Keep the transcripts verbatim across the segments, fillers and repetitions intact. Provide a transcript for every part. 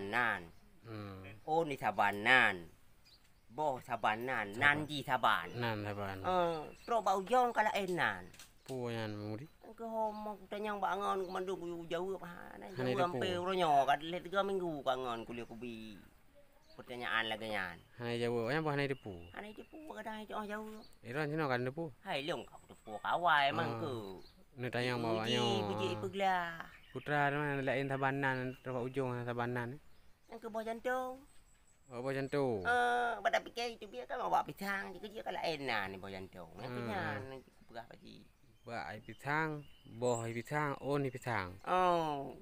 Nan. Hmm. Ôn di saban nan. Boh saban nan. Saban. Nan jih saban. Nan saban. Eh, trok bak ujong ka laén nan. Peue nyan, Mudi? Keuhomong tanyong bak ngon keu mandum kujaweueb, ha, na jaweueb ampe uroe nyoe ka lhèe tiga minggu ka ngon kuliah kubi. Peutanyaan lagèe nyan. Hana jaweueb, nyan bah hana jiteupeue. Hana jiteupeue, kadang jiteupeue jaweueb. Iran sinoe ka jiteupeue. Hai, lôn ka kuteupeue kawai mang keu. Neutanyong bak awak nyoe. Putra teuma laén saban nan, teuma ujong saban nan. Nyang keu boh jantong. Oh, boh jantong. Eh, bak tapike itu biar kan awak pisang, jika dia ka laén nan boh jantong. Nyang keu nyan, nyang keu peugah bak jih. Bak ai pisang, boh ai pisang, ôn ai pisang. Oh.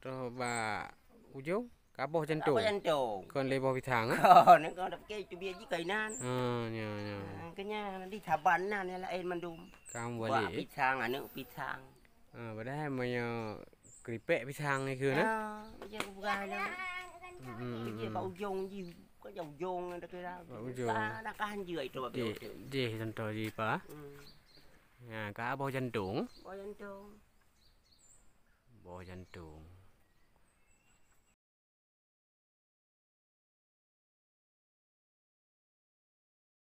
Terus bak ujong, ka boh jantong. Ka boh jantong. Kon lé boh pisang, eh? Kon, kon tapike itu biar jih kainan. Ah, nya, nya. Ah, keu nyan, di saban nan nyang laén mandum. Kam buah lé. Pisang, aneuk pisang. Ah, padahai meunyoe keripek pisang ikeu na. Ah, meunyoe kupeugah na. Hmm, hmm, hmm. Bak ujong jih, bukan ujong dah kira. Bak ujong. Ka, dah ka hanjeuet itu bak. Jih, jih contoh jih, Pak. Hmm. Ya, ka boh jantong. Boh jantong. Boh jantong.